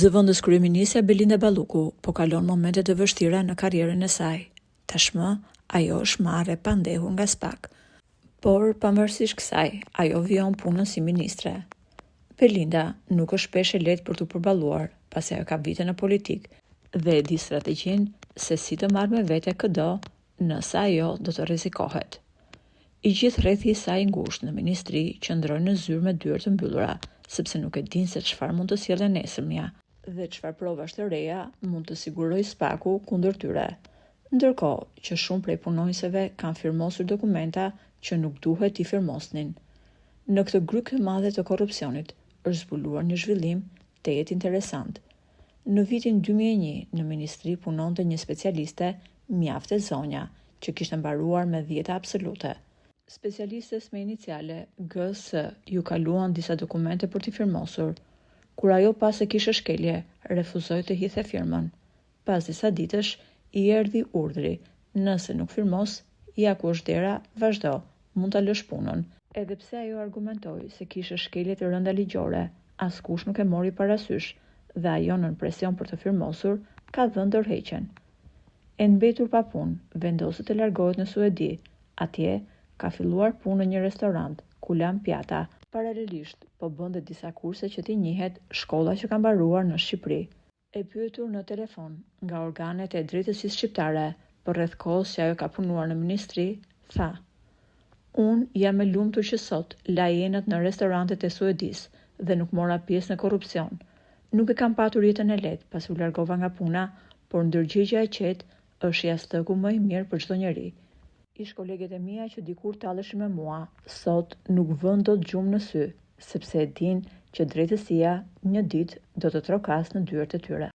Zëvendëskryeministrja Belinda Balluku po kalon momente të vështira në karrierën e saj. Tashmë, ajo është marrë e pandehur nga SPAK. Por, pavarësisht kësaj, ajo vijon punën si ministre. Belinda nuk është peshë e lehtë për t'u përballuar, pasi ajo ka vite në politikë dhe e di strategjinë se si të marrë me vete këdo nëse ajo do të rrezikohet. I gjithë rrethi i saj i ngushtë në ministri qëndrojnë në zyrë me dyer të mbyllura, sepse nuk e dinë se çfarë mund të sjellë e nesërmja, dhe çfarë provash të reja mund të sigurojë SPAK-u kundër tyre. Ndërkohë që shumë prej punonjësve kanë firmosur dokumenta që nuk duhet t'i firmosnin. Në këtë grykë të madhe të korrupsionit është zbuluar një zhvillim tejet interesant. Në vitin 2001 në ministri punonte një specialiste mjaft e zonja, që kishte mbaruar me dhjeta absolute. Specialistes me iniciale GS iu kaluan disa dokumente për t'i firmosur. Kur ajo pa se kishte shkelje, refuzoi të hidhte firmën. Pas disa ditësh, i erdhi urdhri, nëse nuk firmos, ja ku është dera, vazhdo, mund ta lësh punën. Edhe pse ajo argumentoi se kishte shkelje të rënda ligjore, askush nuk e mori parasysh dhe ajo nën presion për të firmosur, ka dhënë dorëheqjen. E mbetur pa punë, vendosi të largohet në Suedi. Atje, ka filluar punë në një restorant, ku lan pjata. Paralelisht, po bën dhe disa kurse që t'i njihet shkolla që ka mbaruar në Shqipëri. E pyetur në telefon nga organet e drejtësisë shqiptare përreth kohës që ajo ka punuar në ministri, tha: Unë jam e lumtur që sot laj enët në restorantet e Suedisë dhe nuk mora pjesë në korrupsion. Nuk e kam patur jetën e lehtë pasi u largova nga puna, por ndërgjegjja e qetë është jastëku më i mirë për çdo njeri. Ish-koleget e mia që dikur talleshin me mua, sot nuk vënë dot gjumë në sy, sepse e dinë që drejtësia një ditë do të trokasë në dyert e tyre.